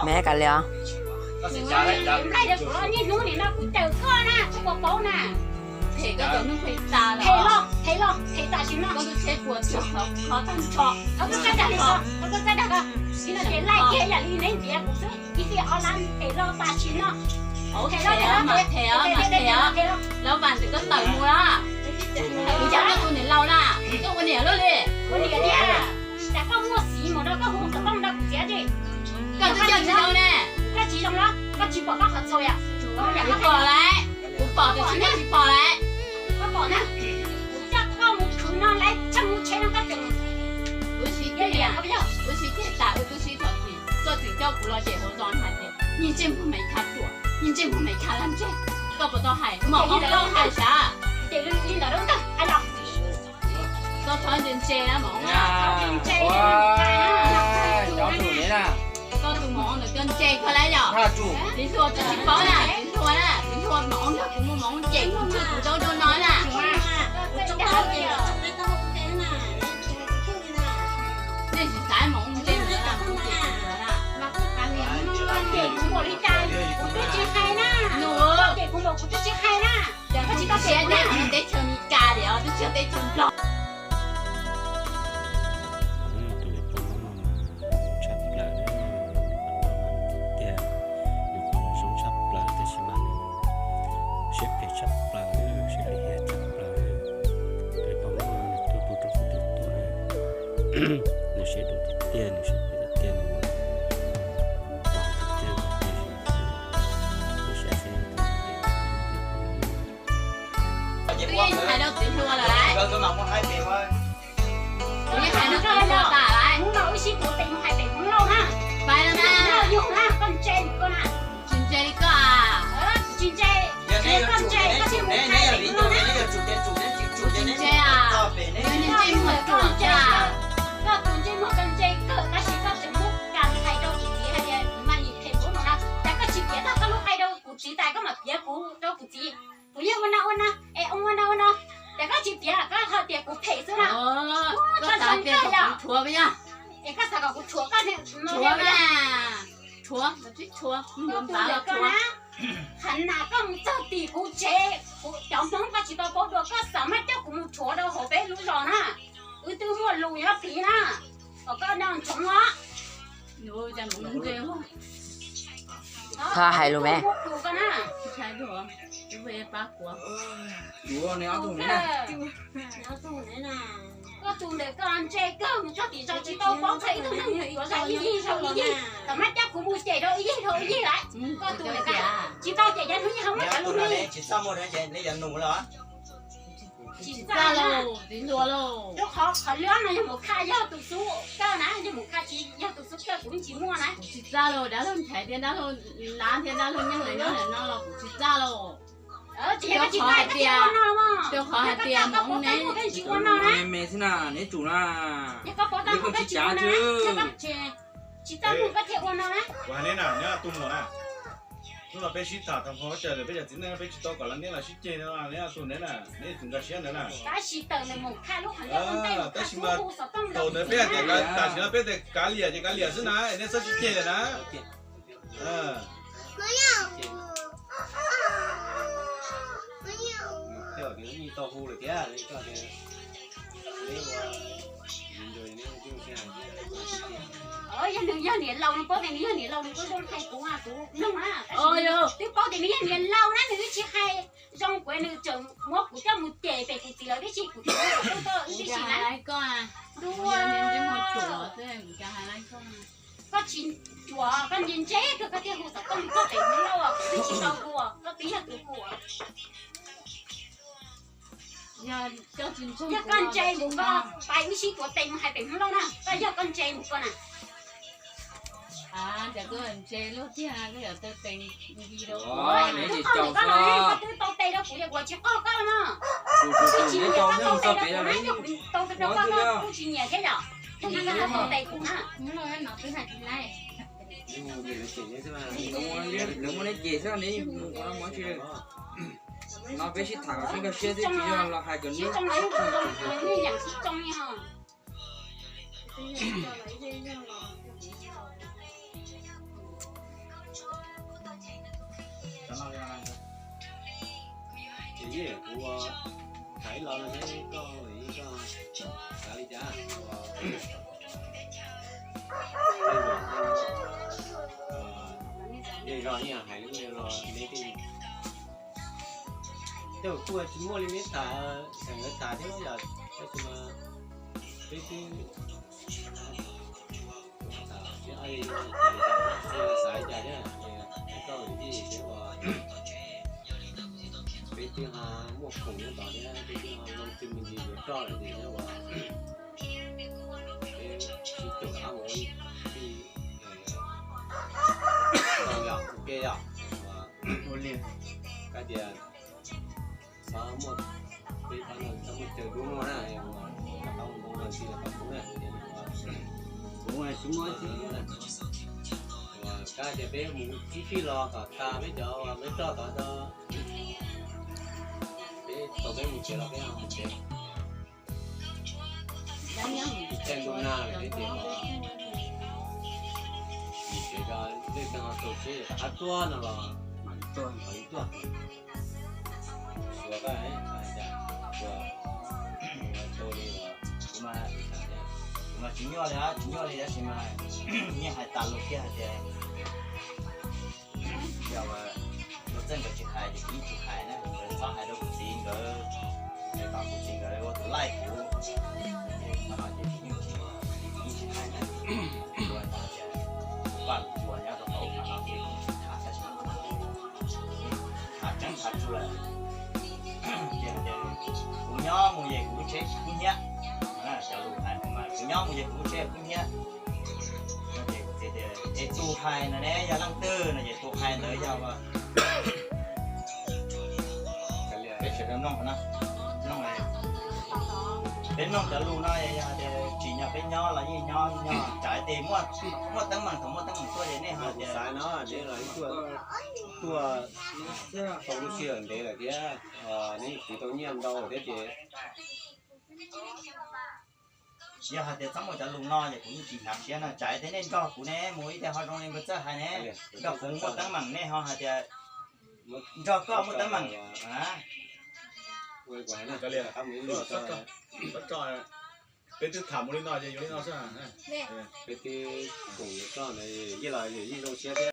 Me kam li os. Nplaig rau kuv los niaj hnub nim no kuv cawm koj na, koj puas paub na? Phem los phem los phem tam sim no. Thov koj txhob dag li ko, thov koj txhob dag ko. Nim no ces laij kiag yam li neb ntiav kuv xwb, ib txhia ob lab phem los tam sim no. Phem los phem los phem los. Lawv vam ntawm koj tawm mus na. Kuv yog koj tus niam laus na, koj ua niam luaj li. Ua niam tiag. Cas koj muaj xiv mus rau koj hu xov tooj rau kuv txiav tsis? Koj twb coj tsis zoo ne. Koj tsis zoo los koj tsis pom koj qhov txhua yom? Kuv pom lawm, kuv pom tiam sis koj tsis pom lawm. Koj pom na, kuv coj koj mus khwv no lawv txheej lub tsheb no koj tseem. Kuv tsis tiag, kuv tsis tiag tas, kuv twb sib txom txim, koj tseem coj kuv los cem hauv zos hais tias niag ntsej muag Mes Kha ruam, niag ntsej muag Mes Kha lag ntseg. Koj puas tau hais, maum hoob koj hais sav. Ces li ntawd rau ntawd hais los. Koj txhob ntse ntse na maum hoob na. Cov tus neb na. Koj tus maum hoob ntawd koj ntse koj lawm yom? Txiv hluas koj tsis paub na, txiv hluas na, txiv hluas maum hoob nrog kuv mus maum hoob cem kuv ntxhw kuv zaub rau no na. Nej tsis xav maum hoob ntse ntawd na, kuv cem kuv ntxhw na. Cem kuv npaum li cas kuv twb tsis hais na. Nus, cem kuv npaum kuv twb tsis hais na. Koj tsis tau siab na, teb chaws Meskas li os, twb tsis yog teb chaws Nplog. Tus niam pog Hmoob no mas zoo tshaj plaws, tiag, nws qhov nws zoo tshaj plaws tab sis mas nws siab phem tshaj plaws, siab lim hiam tshaj plaws. Tus niam pog Hmoob no nws tuag puag rau kuv tus tub, nws siab dub tiag tiag, nws siab phem tiag tiag, nws tos tiag tiag, nws siab xeeb tiag tiag. Twb yeej hais rau txiv hluas lawm lauj. Twb yeej hais rau txiv hluas tas lauj. Hnub no wb sib tuav tes mus hais pem Hmoob Lauj na. Pais lawm na. Yug na, koj ntse mus koj na. Tsis ntse li koj a. Tsis ntse, koj ntse koj thiaj mus hais pem Hmoob Lauj na. Tsis ntse a. Koj tus ntsej muag koj ntse kawg tab sis koj tseem muab kam hais rau kuv txiv hais tias kuv mas nim phem kuv no na. Cas koj tsis piav tag koj lub qai rau kuv txiv tas koj mam piav kuv rau kuv txiv. Kuv yeej ua no ua no es ua no ua no, cas koj tsis piav koj ho tias kuv phem xwb na. Koj xav tias kuv tshuav yog? Es koj xav kom kuv tshuav koj no? Tshuav, tshuav, koj tus ntawd koj na. Qhov nas koj mus txog tim kuv tsev, kuv cov Hmoob koj tsis tau paub dua, koj xav mas coj kuv mus tshuav rau hauv peb lub zos na. Wb twb muaj lus nyob tid na, kom koj nco ntsoov os. Thov hais lus me. Koj tus ntawd koj ntse kawg mus txog tim zos tsis tau paub txhais ib tug neeg yuav zog ib yig zog ib yig, thaum mab coj kuv mus cem rau ib yig rau ib yig lawm. Koj tus ntawd tsis tau cem cov hnub nyoog muab cov lus nug. Tsis txaj lauj, txiv hluas lauj. Rau qhov qhov lwb no yog Mus Khaj yog tus xub kawg na, yog Mus Khaj tsis yog tus xub kawg kuv yeej tsis muaj na. Kuv tsis txaj lauj, dab laug ntxhais thiab dab laug lab thiab dab laug nyob ntawm nyob ntawm no los kuv tsis txaj lauj. Rau qhov hais tias, rau qhov hais tias mus ne me me xwb na, neb tsum na. Yog koj paub tau koj tsis ua no, tsis txaj mus koj thiaj ua no na. Kuv hais neb na, neb ob tug mus na. Hnub no peb sib tham tag nrho, peb cov txiv neej peb tsis tau kom lawv niaj los sib ceg no, neb ob tug neb na, neb tsis nkag siab ntawd na. Tab sis tawm ntawm Mus Khaj lub qhov ncauj ua ntej, tab sis mas thaum ntawd peb hais tias tam sim no peb tias kav liam ces kav liam xwb na, neb txhob sib ceg lawm na. Yog nws yog niam laus nws paub tias nws yog niam laus nws kuj zoo hais kuv, kuv mloog na. Twb paub tias nws yog niam laus na nws twb tsis hais zoo kuv, nws tseem muab kuv coj mus cem pem kuv txiv lawv tib si, kuv txiv lawv tib si na. Koj tsis cuav, koj ntse ntse kawg koj thiaj hu xov tooj koj pem Hmoob Lauj, koj twb tsis tau hu, koj twb yog tus hu. Yog koj ntse mus koj pais wb sib tuav tes mus hais pem Hmoob Lauj na, koj yog koj ntse mus koj na. Cas koj ntse luaj tiag, koj yuav taw tes nti rau kuv, koj twb tau tes rau kuv, kuv tsis qaug koj no. Koj tsis nyiam koj tau tes rau kuv na, yog kuv tau tes rau koj, koj kuj tsis nyiam thiab yom. Yog li koj tau tes kuv na. Lawv muab neb cem xwb, neb mus ua mov tsis. No peb sib tham kom sib nkag siab xwb, tsis yog los hais kom neb. Kuv hais los no ne, koj koj xav li cas? Tej zog yeej hais li los neb tej, tej kuj tsis muaj li neb tham, xeem lawv tham thiab yom, tab sis mas peb twb xav li cas thiab, koj peb twb ho muaj khoom nyob tod thiab, peb twb ho zoo twg me ntsis yuav coj lawm ces thiab uas peb sib caum rov qab mus ua ib ua ke yom, ua li kab tias txhob muaj, peb pab no txhob muaj cawg dub muag na, rov qab mus ntoo no ntxhi los kom kuv na, kuv tsis muaj ib txhib. Uas kab tias peb mus ib fij los kom tas peb cov uas peb coj tod, peb tau peb mus tsev los peb ho mus tsev. Tej ntu nag lawm peb ces mus tsev, tej tag ho tau tsheb rov qab tuaj no los mam li tuaj. Suav koj hais cas, suav, ua tau li uas kuv mas, kuv mas tsis nyuaj li, tsis nyuaj li tab sis mas yeej hais tas lus kiag hais tias yog luag txawj nkawd tsis hais ces kuv yeej tsis hais na, nkawd txhob hais rau kuv txiv nkawd, es kom kuv txiv nkawd ua tus laij kuv, ces qhov no ces kuv yeej tsis, yeej tsis hais na. Kuv hais tias paj tsuas nyob rau hauv qhov no ces kuv yeej tsis tham tab sis tham tseeb tham tsuas lawm. Ces kuv nyob mus ces kuv lub tsheb kub hnyiab, cov lus hais mas kuv nyob mus ces kuv lub tsheb kub hnyiab. Es tus hais no ne yog leej twg no ces tus hais ntawd yog peb sawv daws mloog no, mloog, peb mloog cov lus no yog tias tsim nyog peb nyob los yeej nyob, nyob tsam tias muaj teeb meem, thaum muaj teeb meem tuaj ces nej ho tias xav no, nej los tuaj, tuaj tau lub sij hawm ntev lawm thiab, nej kuv tau nyiaj ntau lawm thiab ces yog hais tias txhob muaj cov lus no ces kuv yeej tsis hnyav siab no, tsam tias nej nrog kuv ne mus ib tias ho zoo li nkawd txawj hais ne, nrog kuv muaj teeb meem nej ho hais tias nrog koj muaj teeb meem. Peb twb tham mus li no ces yuav li no xwb. Peb twb koom yuav txoj ntawd, yeej los yeej zoo siab thiab.